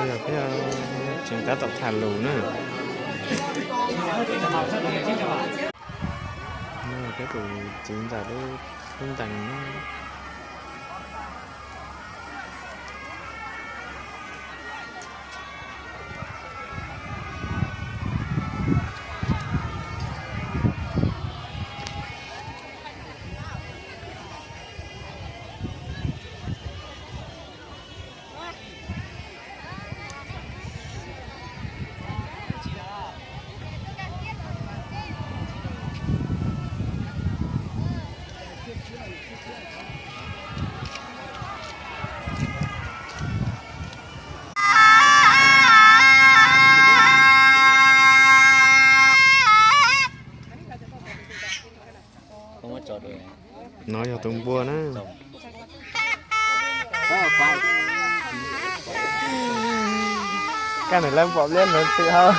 Yog peb tseem tab tom tham lus na. Peb tus txiv ntxawm lub, lub ntees no. No yog tus npua na. Kab nws lawv npom liab ntawd xwb hauj.